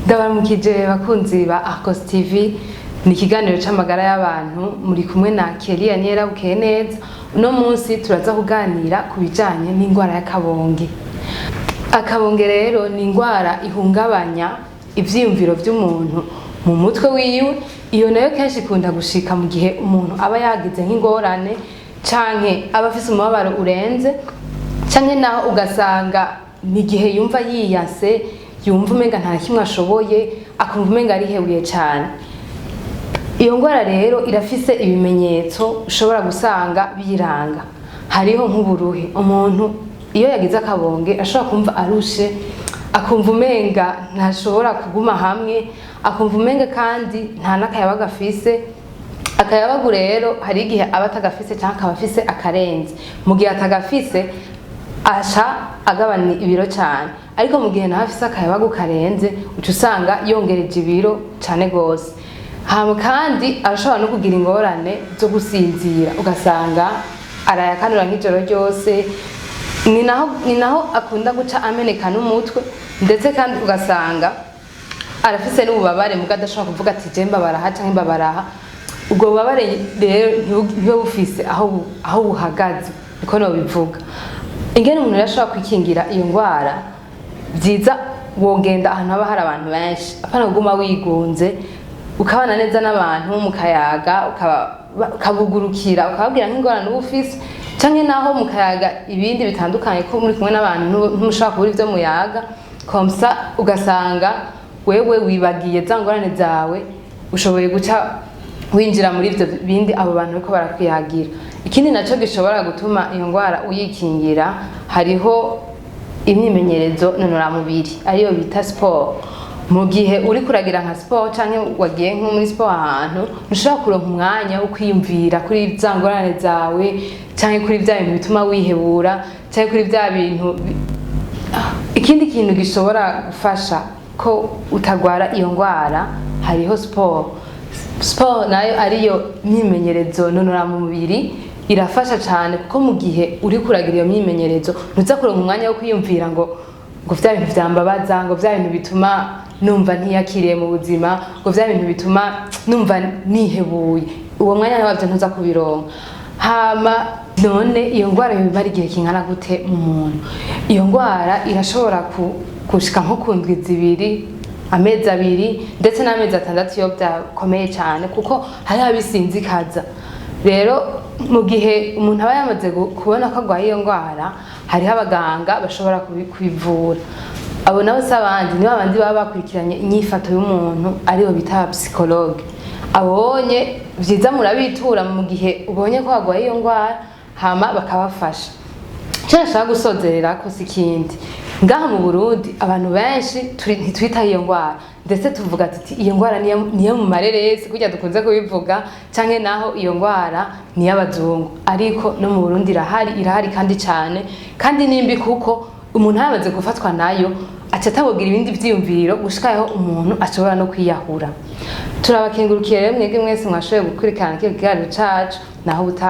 Ndabaramukije bakunzi ba Arcos TV. Ni ikiganiro c'amagara y'abantu, muri kumwe na Kelly Aniera Bukeye neza. Uno munsi turaza kuganira ku bijanye n'indwara y'akabonge. Akabonge rero ni indwara ihungabanya ivyiyumviro vy'umuntu mu mutwe wiwe. Iyo nayo kenshi ikunda gushika mu gihe umuntu aba yagize nk'ingorane, canke aba afise umubabaro urenze, canke naho ugasanga ni igihe yumva yiyase, yumva umenga nta kimwe ashoboye, akumva umenga arihebuye cane. Iyo ndwara rero irafise ibimenyetso ushobora gusanga biyiranga. Hariho nk'uburuhe. Umuntu iyo yagize akabonge ashobora kumva arushe, akumva umenga ntashobora kuguma hamwe, akumva umenga kandi nta n'akayabagu afise. Akayabagu rero hari igihe aba atagafise canke akaba afise akarenze. Mu gihe atagafise, aca agabanya ibiro cyane, ariko mu gihe nawe afise akayabagu karenze, uca usanga yongereje ibiro cane gose. Hama kandi arashobora no kugira ingorane zo gusinzira, ugasanga arayakanura nk'ijoro ryose. Ni naho akunda guca ameneka n'umutwe, ndetse kandi ugasanga arafise n'ububabare muga adashobora kuvuga ati: "Je mbabaraha canke mbabaraha." Ubwo bubabare rero ntibuba bufise aho buhagaze, niko nobivuga. Ingene umuntu rero ashobora kwikingira iyo ndwara: byiza wogenda ahantu haba hari abantu benshi, apana kuguma wigunze, ukabana neza n'abantu, mukayaga, ukabugurukira, ukababwira nk'ingorane uba ufise, canke naho mukayaga ibindi bitandukanye, ko muri kumwe n'abantu ntimushobora kubura ivyo muyaga. Comme ça ugasanga wewe wibagiye za ngorane zawe, ushoboye guca winjira muri ivyo bindi abo bantu bariko barakwiyagira. Ikindi naco gishobora gutuma iyo ndwara uyikingira, hariho imyimenyerezo nonoramubiri, ariyo bita siporo. Mu gihe uri kuragira nka siporo canke wagiye nko muri siporo ahantu, ntushobora kuronka umwanya wo kwiyumvira kuri za ngorane zawe, canke kuri vya bintu bituma wihebura, canke kuri vya bintu. Ikindi kintu gishobora gufasha ko utagwara iyo ndwara, hariho siporo. Siporo nayo, ariyo myimenyerezo nonoramubiri, irafasha cyane, kuko mu gihe uri kuragira iyo myimenyerezo ntuza kuronka umwanya wo kwiyumvira ngo vya bintu vyambabaza, ngo vya bintu bituma numva ntiyakiriye mu buzima, ngo vya bintu bituma numva nihebuye. Uwo mwanya wavyo ntuza kubironka. Hama none iyo ndwara yobimara igihe kingana gute mu muntu? Iyo ndwara irashobora gushika nko ku ndwi 2, amezi 2, ndetse n'amezi 6 iyo byakomeye cyane, kuko hariho abisinzikaza. Rero mu gihe umuntu aba yamaze kubona ko arwaye iyo ndwara, hariho abaganga bashobora kubivura. Abo nabo si abandi, ni babandi baba bakurikiranye inyifato y'umuntu, aribo bita psychologue. Abonye vyiza murabitura mu gihe ubonye ko warwaye iyo ndwara, hama bakabafasha. Icyo nashaka gusozerera ko si ikindi: ngaha mu Burundi abantu benshi ntitwitaho iyo ndwara, ndetse tuvuga tuti iyo ndwara niyo mu mareresi, kurya dukunze kubivuga, canke naho iyo ndwara ni iy'abazungu. Ariko no mu Burundi irahari, irahari kandi cyane, kandi nimbi, kuko umuntu yamaze gufatwa nayo aca atabogira ibindi vyiyumviro, gushikaho umuntu ashobora no kwiyahura. Turabakengurukiye rero mwebwe mwese mwashoboye gukurikirana kino kiganiro cacu. Naho ubutaha.